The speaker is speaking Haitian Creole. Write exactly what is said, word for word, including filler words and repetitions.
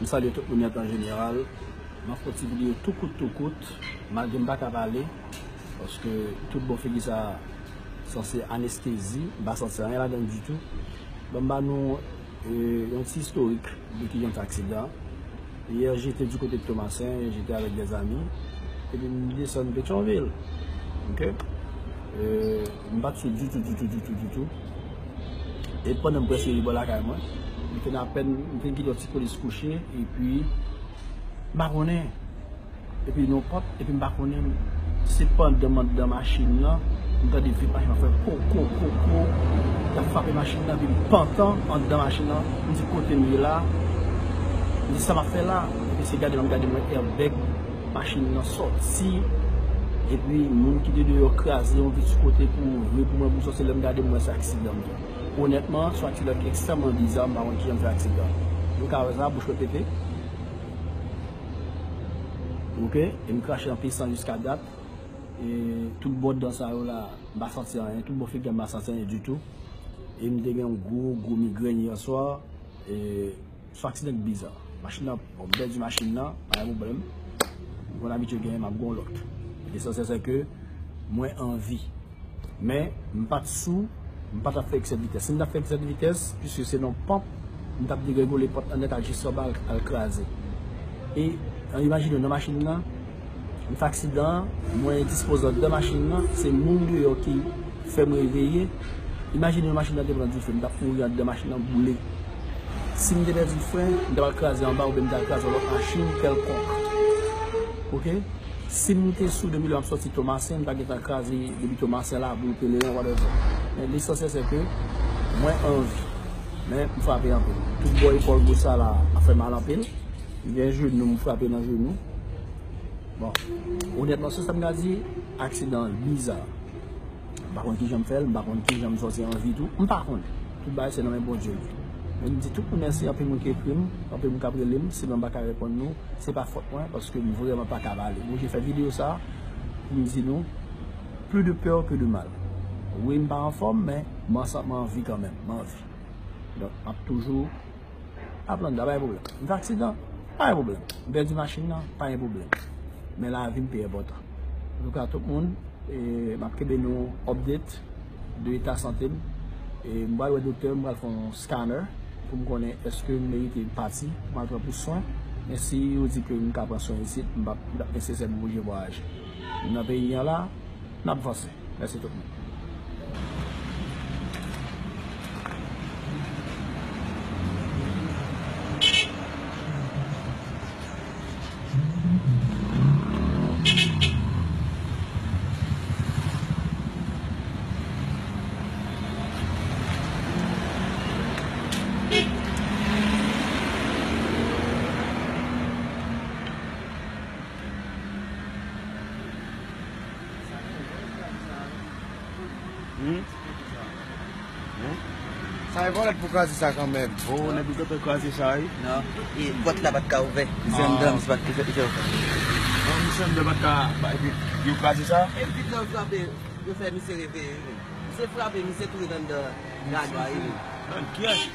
M salye tout moun nèt an jeneral. M ap fè yon ti videyo tou kout, tou kout, malgre m pa ka pale, paske tout bò figi sa sanse anestezi, m pa santi anyen ladan ditou. Ban m ba nou, e, yon ti istorik de kijan m fè aksidan. Hier, j'étais du côté de Tomasen, j'étais avec des amis, epi m desann Petyonvil. Ok? E, m pa t sou ditou, ditou, ditou, ditou. E pandan m prèske rive bò lakay mwen, m te nan apèn, m te kite yon ti polis kouche, epi m pa konnen. Epi nan pòt, epi m pa konnen, se pandan m anndan machin nan, m tande vit machin nan fè ko, ko, ko, ko, l ap frape machin nan, epi m pantan anndan machin nan, m di kote m ye la, m di sa m ap fè la, epi se gade m ap gade m wè airbag machin nan sòti, epi moun ki te deyò kraze yon ti kote pou ouvri pou mwen, pou m sòti, lè m gade m wè se aksidan m fè. Onètman, se yon aksidan ki ekstrèmman biza, m pa konn kijan m fè aksidan. Nou ka wè sa, bouch mwen pete. Ok, e m krache anpil san jiska dat. E tout bò dan sa yo la, m pa santi anyen. Tout bò figi m pa santi anyen ditou. E m te gen yon gwo, gwo migrèn yè swa. E se yon aksidan ki biza. Machin nan, bon, m pèdi machin nan, pa gen pwoblèm. M konn abitye genyen, m ap gen yon lòt. Lesansyèl se ke mwen anvi. Men, m pa t sou, m pa t ap fè eksè de vitès. Si m t ap fè eksè de vitès, piske se nan panp, m t ap degregole pòt lan nèt al jis anba al, al kraze. E, an, imajine w nan machin nan, m fè aksidan an, mwen dispoze anndan machin nan, se moun deyò ki fè m reveye. Imajine w machin nan te pran dife, m t ap mouri anndan machin nan boule. Si m te pèdi fren, m ta pral kraze anba oubyen m ta pral kraze yon lòt machin kèlkonk. Ok? Si m te sou depi lè m ap sòti Tomasen, m ta gentan kraze depi Tomasen, Labou, Peleyen, whatever. Men lesansyèl se ke mwen anvi. Men m frape anpil. Tout bò epòl gòch sa la ap fè mal anpil. M gen jenou, m frape nan jenou. Bon, onètman, se sa m ka di, aksidan an biza. M pa konn kijan m fè l, m pa konn kijan m sòti an vi tou, m pa konn. Tout bagay se nan men Bondye l ye. Men m di tout moun mèsi, anpil moun ki ekri m, anpil moun k ap rele m, si mwen m pa ka reponn nou, se pa fòt mwen, paske m vrèman pa ka pale. M oblije fè videyo sa a pou m di nou, plus de peur que de mal. Wi, m pa anfòm, men m ansanm, m anvi kanmenm, m anvi. Donk, m ap toujou ap landa, pa gen pwoblèm. M fè aksidan, pa gen pwoblèm. M pèdi machin nan, pa gen pwoblèm. Men lavi m pi enpòtan. Antouka, tout moun, e, m ap kenbe nou update de eta sante m. E m pral wè doktè, m pral fè yon scanner pou m konnen èske m merite pati pou m al pran pou swen. Men si yo di ke m ka pran swen isit, m p ap, li p ap nesesè pou m oblije vwayaje. M nan peyi an la, n ap vanse. Mèsi tout moun. Hmm? Hmm? Sa e vòlè pou kraze sa kanmenm. Oh, nèg ou gentan kraze sa, wi. Non, e pòt la pa t ka ouvè. Misye anndan, misye pa t ka ouvè. Non, misye anndan pa t ka, pa, epi yo kraze sa. Epi lè yo frape, yo fè misye reveye, wi. Misye frape, misye tou ret anndan gadwa, wi. Nan kiyès?